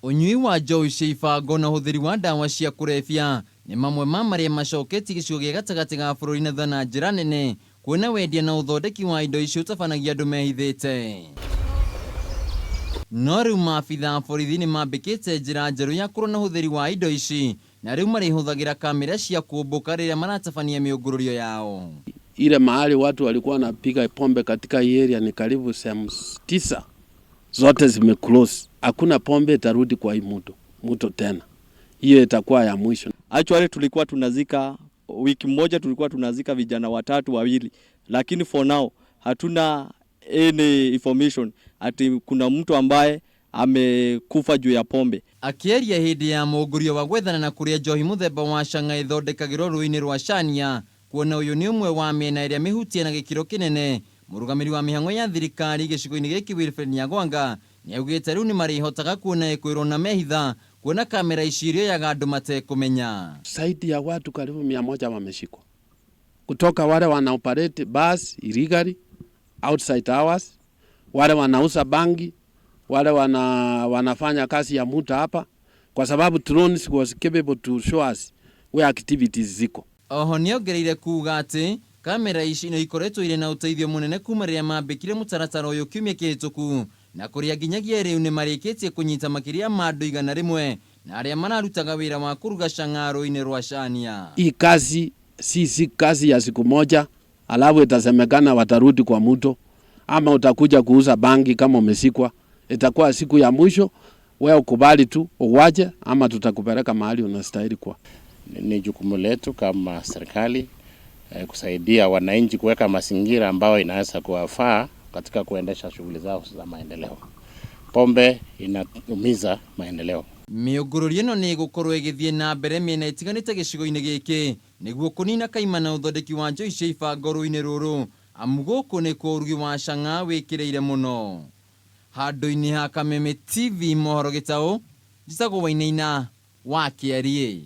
Ũnyui wa njohi cia ibango na ũhũthĩri wa ndawa cia kũrebia nĩ mamwe ma marĩa macoketie gĩcigo gĩa gatagatĩ ga bũrũri na thutha na njĩra nene kuona wendia na ũthondeki wa indo icio ũtabanagia andũ mehithĩte. No rĩu maabitha a borithi nĩ mambĩkĩte njĩra njerũ ya kũrũa na ũhũthĩri wa indo ici na rĩu marĩhũthagĩra kamĩra cia kũmbũka rĩrĩa maratabania mĩũngũrũrio yao. Ile mahali watu walikuwa wanapiga pombe katika hii area ni karibu sehemu 9, zote zimeclose. Hakuna pombe itarudi kwa hii mto tena, hiyo itakuwa ya mwisho. Actually tulikuwa tunazika wiki moja, tulikuwa tunazika vijana watatu wawili, lakini for now hatuna any information ati kuna mtu ambaye amekufa juu ya pombe. Akĩaria hĩndĩ ya mũngũrio wa gwethana na kũrĩa njohi mũthemba wa cang'a ĩthondekagĩrwo rũĩ-inĩ rwa Cania, kuona ũyũ nĩ ũmwe wa mĩena ĩrĩa mĩhutie na gĩkĩro kĩnene, mũrũgamĩrĩri wa mĩhang'o ya thirikari gĩcigo-inĩ gĩkĩ Wilfred Nyagwanga nĩaugĩte rĩu nĩmarĩhotaga kuona ĩkwĩrwo na mehitha kuona kamera ici irĩoyaga andũ matekũmenya. Zaidi ya watu karibu 100 wameshikwa kutoka wale wana operate bus illegally outside hours, wale wanauza bangi, wale wanafanya kazi ya muta hapa, kwa sababu drones was capable to show us where activities ziko. Oho nĩongereire kuga atĩ kamera ici nĩ ikoretwo irĩ na ũteithio mũnene kuma rĩrĩa mambĩkire mũtaratara ũyũ kiumia kĩhĩtũku na kũrĩa nginyagia rĩu nĩ marĩkĩtie kũnyita makĩria ma andũ 100 na arĩa mararutaga wĩra wa kũruga cang'a rũĩ-inĩ rwa Cania. Hii kazi si kazi ya siku moja, alafu itasemekana watarudi kwa mto ama utakuja kuuza bangi kama umeshikwa. Itakuwa siku ya mwisho, wewe ukubali tu uwache ama tutakupeleka mahali unastahili kuwa. Ni jukumu letu kama serikali kusaidia wananchi kuweka mazingira ambayo inaweza kuwafaa katika kuendesha shughuli zao za maendeleo. Pombe inaumiza maendeleo. Mĩũngũrũrio ĩno nĩ ĩgũkorwo ĩgĩthiĩ na mbere mĩena ĩtiganĩte gĩcigo-inĩ gĩkĩ nĩguo kũnina kaimana ũthondeki wa njohi cia ibango rũĩ-inĩ rũrũ, amu gũkũ nĩkuo ũrugi wa cang'a wĩkĩrĩire mũno. Handũ-inĩ ha Kameme TV mohoro gĩtaũ, njĩtagwo Wainaina wa Kĩariĩ.